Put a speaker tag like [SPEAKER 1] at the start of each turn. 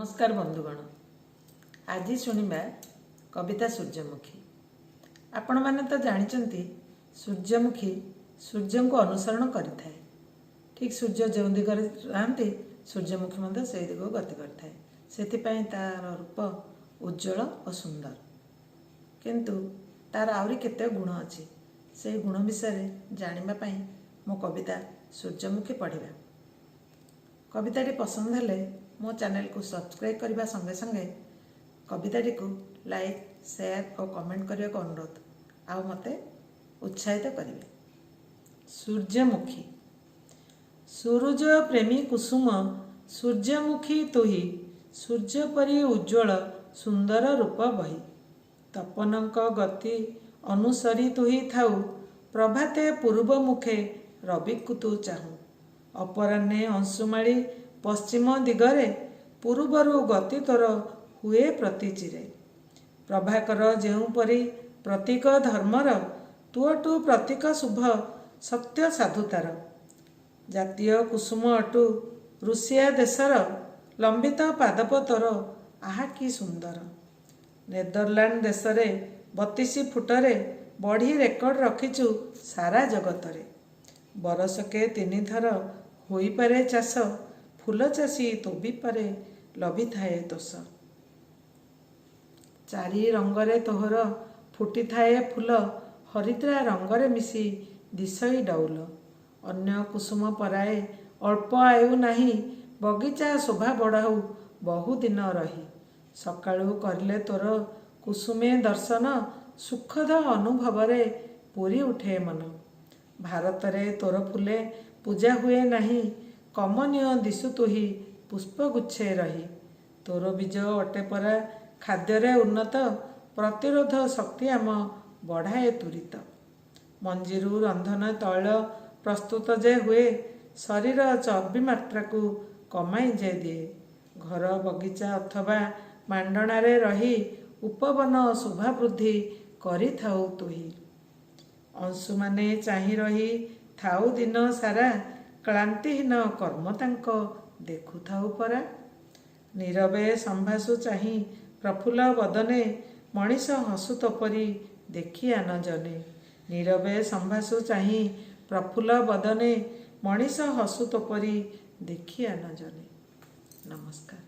[SPEAKER 1] ନମସ୍କାର ବନ୍ଧୁଗଣ, ଆଜି ଶୁଣିବା କବିତା ସୂର୍ଯ୍ୟମୁଖୀ। ଆପଣମାନେ ତ ଜାଣିଛନ୍ତି, ସୂର୍ଯ୍ୟମୁଖୀ ସୂର୍ଯ୍ୟଙ୍କୁ ଅନୁସରଣ କରିଥାଏ। ଠିକ୍ ସୂର୍ଯ୍ୟ ଯେଉଁ ଦିଗରେ ରହନ୍ତି, ସୂର୍ଯ୍ୟମୁଖୀ ମଧ୍ୟ ସେଇ ଦିଗକୁ ଗତି କରିଥାଏ। ସେଥିପାଇଁ ତାର ରୂପ ଉଜ୍ଜଳ ଓ ସୁନ୍ଦର। କିନ୍ତୁ ତାର ଆହୁରି କେତେ ଗୁଣ ଅଛି। ସେଇ ଗୁଣ ବିଷୟରେ ଜାଣିବା ପାଇଁ ମୋ କବିତା ସୂର୍ଯ୍ୟମୁଖୀ ପଢ଼ିବା। କବିତାଟି ପସନ୍ଦ ହେଲେ ମୋ ଚ୍ୟାନେଲକୁ ସବସ୍କ୍ରାଇବ୍ କରିବା ସଙ୍ଗେ ସଙ୍ଗେ କବିତାଟିକୁ ଲାଇକ୍, ସେୟାର ଓ କମେଣ୍ଟ କରିବାକୁ ଅନୁରୋଧ ଆଉ ମୋତେ ଉତ୍ସାହିତ କରିବେ। ସୂର୍ଯ୍ୟମୁଖୀ। ସୂରୁଜ ପ୍ରେମୀ କୁସୁମ ସୂର୍ଯ୍ୟମୁଖୀ ତୁହି, ସୂର୍ଯ୍ୟ ପରି ଉଜ୍ଜ୍ୱଳ ସୁନ୍ଦର ରୂପ ବହି। ତପନଙ୍କ ଗତି ଅନୁସରି ତୁହି ଥାଉ, ପ୍ରଭାତେ ପୂର୍ବ ମୁଖେ ରବିକୁ ତୁ ଚାହୁଁ। ଅପରାହ୍ନେ ଅଂଶୁମାଳି ପଶ୍ଚିମ ଦିଗରେ ପୂର୍ବରୁ ଗତି ତୋର ହୁଏ ପ୍ରତୀଚିରେ। ପ୍ରଭାକର ଯେଉଁପରି ପ୍ରତୀକ ଧର୍ମର, ତୁ ଅଟୁ ପ୍ରତୀକ ଶୁଭ ସତ୍ୟ ସାଧୁତାର। ଜାତୀୟ କୁସୁମ ଅଟୁ ରୁଷିଆ ଦେଶର, ଲମ୍ବିତ ପାଦପ ତୋର ଆହା କି ସୁନ୍ଦର। ନେଦରଲାଣ୍ଡ ଦେଶରେ 32 ଫୁଟରେ ବଢ଼ି ରେକର୍ଡ ରଖିଛୁ ସାରା ଜଗତରେ। ବରଷକେ ତିନିଥର ହୋଇପାରେ ଚାଷ, ଫୁଲ ଚାଷୀ ତୋ ବି ପରେ ଲଭିଥାଏ ତୋଷ। ଚାରି ରଙ୍ଗରେ ତୋହର ଫୁଟିଥାଏ ଫୁଲ, ହରିଦ୍ରା ରଙ୍ଗରେ ମିଶି ଦିଶଇ ଡଉଲ। ଅନ୍ୟ କୁସୁମ ପରାଏ ଅଳ୍ପ ଆୟୁ ନାହିଁ, ବଗିଚା ଶୋଭା ବଢ଼ାଉ ବହୁଦିନ ରହି। ସକାଳୁ କରିଲେ ତୋର କୁସୁମେ ଦର୍ଶନ, ସୁଖଦ ଅନୁଭବରେ ପୂରି ଉଠେ ମନ। ଭାରତରେ ତୋର ଫୁଲେ ପୂଜା ହୁଏ ନାହିଁ, କମନୀୟ ଦିଶୁ ତୁହି ପୁଷ୍ପଗୁଚ୍ଛେ ରହି। ତୋର ବୀଜ ଅଟେ ପରା ଖାଦ୍ୟରେ ଉନ୍ନତ, ପ୍ରତିରୋଧ ଶକ୍ତି ଆମ ବଢ଼ାଏ ତୁରିତ। ମଞ୍ଜିରୁ ରନ୍ଧନ ତୈଳ ପ୍ରସ୍ତୁତ ଯେ ହୁଏ, ଶରୀର ଚର୍ବି ମାତ୍ରାକୁ କମାଇ ଯେ ଦିଏ। ଘର ବଗିଚା ଅଥବା ମାଣ୍ଡଣାରେ ରହି ଉପବନ ଶୋଭା ବୃଦ୍ଧି କରିଥାଉ ତୁହି। ଅଂଶୁମାନେ ଚାହିଁ ରହି ଥାଉ ଦିନ ସାରା, କ୍ଳାନ୍ତିହୀନ କର୍ମ ତାଙ୍କ ଦେଖୁଥାଉ ପରା। ନୀରବେ ସମ୍ଭାଷୁ ଚାହିଁ ପ୍ରଫୁଲ୍ଲ ବଦନେ, ମଣିଷ ହସୁ ତୋପରି ଦେଖି ଆନ ଜନେ। ନୀରବେ ସମ୍ଭାଷୁ ଚାହିଁ ପ୍ରଫୁଲ୍ଲ ବଦନେ, ମଣିଷ ହସୁ ତୋପରି ଦେଖି ଆନ ଜନେ। ନମସ୍କାର।